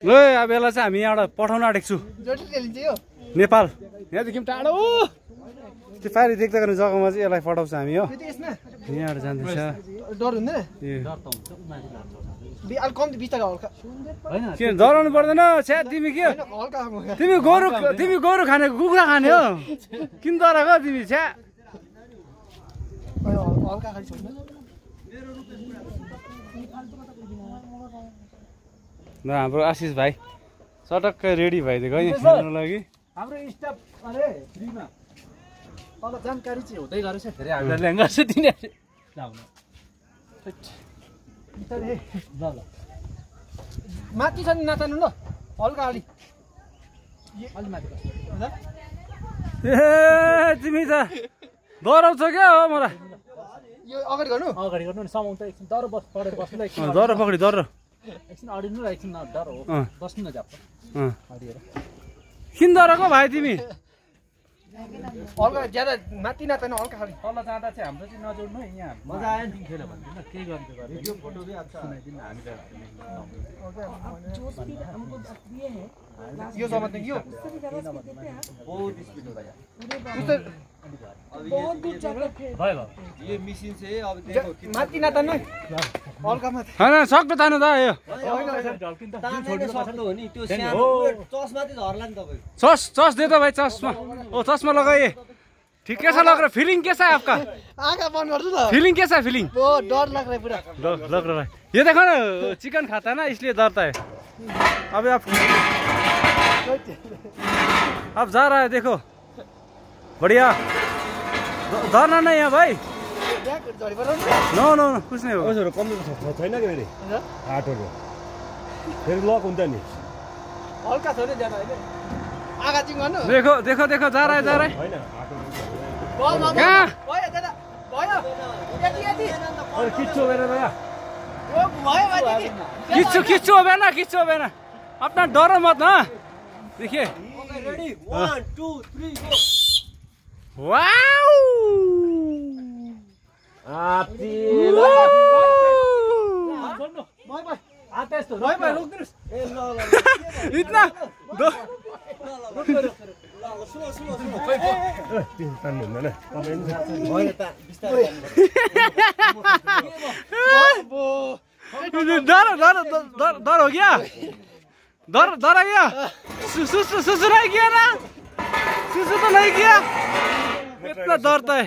ल अब यसलाई चाहिँ हामी यहाँबाट पठाउन आँटेको छु नेपाल। यहाँदेखि टाढो त्यो पारी देख्दा गर्ने जग्गामा चाहिँ यसलाई पठाउँछ हामी हो। यहाँबाट जाँदैछ। डर हुँदैन? किन डराउनु पर्दैन? छ्या तिमी के तिमी गोरु खाने कुखुरा खाने हो? किन डराएको तिमी? छ्या ल हाम्रो आशिष भाइ चटक्कै रेडी भइदिएको है खेल्नु लागि। हाम्रो स्टाफ अरे फ्रीमा तल जानकारी चाहिँ हुँदै गरेछ फेरि हामीलाई ल्याङ्गा छ दिने ल ल माथि छ नि नातानु ल हल्का अलि अलि माथि ए तिमी त डराउँछ क्या हो मलाई। यो अगाडि गर्नु नि समाउँ त एकछिन डर बस्नु एकछिन डर पक्रि डर एकछिन अडिनु र एकछिन डर हो बस्नु न झ्याप्प अडिएर किन डराएको भाइ तिमी? हल्का ज्यादा माथि नातानु हल्का खालि तल जाँदा चाहिँ हाम्रो चाहिँ नजोड्नु है। यहाँ मजा आयो नि खेल्यो भने केही गर्नु गर्यो यो फोटो भी अच्छा सुनाइदिनु हामी यो समात्ने यो बहुत स्पिड हो यार भयो ये मसिन से अब देखो माथि नातानु हल्का माथि हैन सक्दो तानु त यो सक्दो हो नि त्यो सानो चस्मा चाहिँ झर्ला नि तपाईको। चस दे त भाइ चस्मा। ओ चस्मा लगाइए ठीक कैसा लग रहा है? फीलिंग कैसा है आपका? आँखा बन्द गर्छु त। फीलिंग कैसा है? फीलिंग ओ डर लग रहा है पूरा। लग रहा है। ये देखो ना चिकन खाता है ना इसलिए डरता है। अब जा रहा है देखो बढ़िया। डरना नहीं है भाई। नो नो कुछ नहीं होगा। कम छैन के फेरि आटोको फेरि लक हुन्छ नि हल्का छ नि ज्यादा हैन आगा चाहिँ गर्नु। देखो देखो देखो जा रहा है हैन आटो कहाँ? भयो दादा भयो यति यति अरे किच्चो बेर दया ओ भयो भाइ किच्चो हो ना किच्चो हो ना अपना डरो मत ना। देखिए रेडी 1 2 3 गो। वाओ आती भयो भयो आता यस्तो रह्यो भयो रोक्दिनुस् ए ल ल इतना तान्नु हुँदैन भयो त बिस्तारै डर हो गया? डर आ गया? सुसु नहीं किया ना? सुसु तो नहीं किया? इतना डरता है।